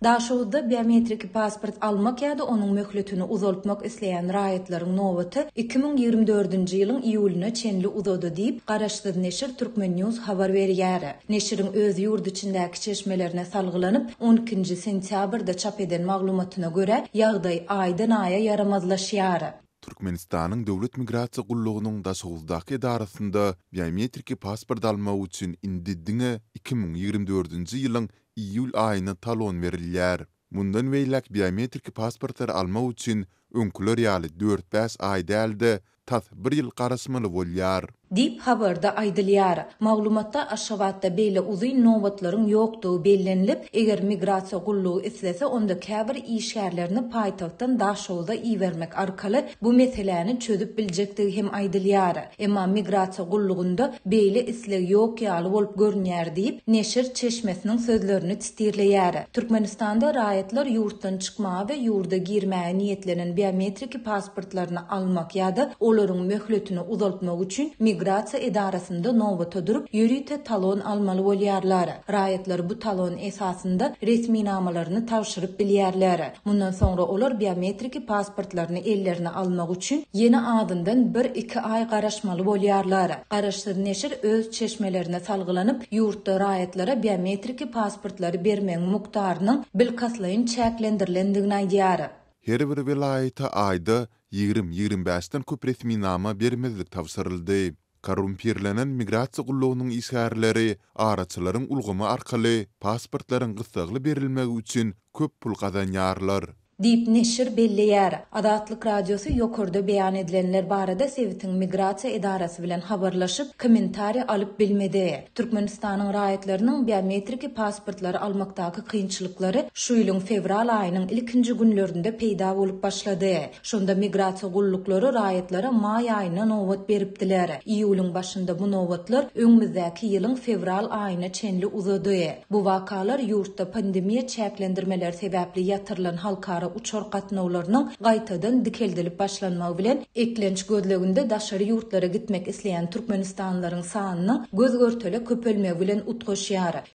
Daşoguzda biometriki pasport almak ýa-da onuň möhletini uzaltmak isleýän raýatlaryň nobaty 2024-nji ýylyň iýulyna çenli uzady diýip, garaşsyz neşir Turkmen. News habar berýär. Neşiriň öz ýurt içindäki çeşmelerine salgylanyp, on ikinji sentýabrda çap eden maglumatyna görä, ýagdaý aýdan-aýa ýaramazlaşýar. Türkmenistanyň Döwlet migrasiýa gullugynyň Daşoguzdaky edarasynda biometriki pasport almak üçin indi diňe 2024-nji ýylyň iýul aýyna talon berilýär. Mundan beýläk biometriki pasportlary almak üçin öňküler ýaly dört-bäş aý däl-de, tas bir ýyl garaşmaly bolýar. Diýip, habarda aýdylýar. Maglumatda Aşgabatda beýle uzyn nobatlaryň ýokdugy bellenilip, eger migrasiýa gullugy islese, onda käbir işgärlerini paýtagtdan Daşoguza ibermek arkaly bu meseläni çözüp biljekdigi hem aýdylýar. Emma migrasiýa gullugynda beýle isleg ýok ýaly bolup görünýär diýip, neşir çeşmesiniň sözlerini tirleýär. Türkmenistanda raýatlar ýurtdan çykmaga we ýurda girmäge niýetlenen biometriki pasportlaryny almak ýa-da olaryň möhletini uzaltmak üçin migrasiýa edarasynda nobata durup, ýörite talon almaly bolýarlar. Raýatlar bu talon esasynda resminamalaryny tabşyryp bilýärler. Mundan soňra olar biometriki pasportlaryny ellerine almak üçin ýene azyndan bir-iki aý garaşmaly bolýarlar. Garaşsyz neşir öz çeşmelerine salgylanyp, ýurtda raýatlara biometriki pasportlary bermegiň mukdarynyň bilkastlaýyn çäklendirilendigini aýdýar. Her bir welaýata aýda 20, 25-den köp resminama bermezlik tabşyryldy. Korrumpirlenen migrasiýa gullugynyň işgärleri araçylaryň ulgamy arkaly pasportlaryň gyssagly berilmegi üçin köp pul gazanýarlar. Diýip, neşir belleýär. Azatlyk Radiosy ýokarda beýan edilenler barada sebitiň migrasiýa edarasy bilen habarlaşyp, kommentariý alyp bilmedi. Türkmenistanyň raýatlarynyň biometriki pasportlary almakdaky kynçylyklary şu ýylyň fewral aýynyň ilkinji günlerinde peýda bolup başlady. Şonda migrasiýa gulluklary raýatlara maý aýyna nobat beripdiler. Iýulyň başynda bu nobatlar öňümizdäki ýylyň fewral aýyna çenli uzady. Bu wakalar ýurtda pandemiýa çäklendirmeleri sebäpli ýatyrylan halkara uçar gatnawlarynyň gaýtadan dikeldilip başlanmagy bilen, eklenç gözleginde daşary ýurtlara gitmek isleýän türkmenistanlylaryň sanynyň göz-görtele köpelmegi bilen utgaşýar.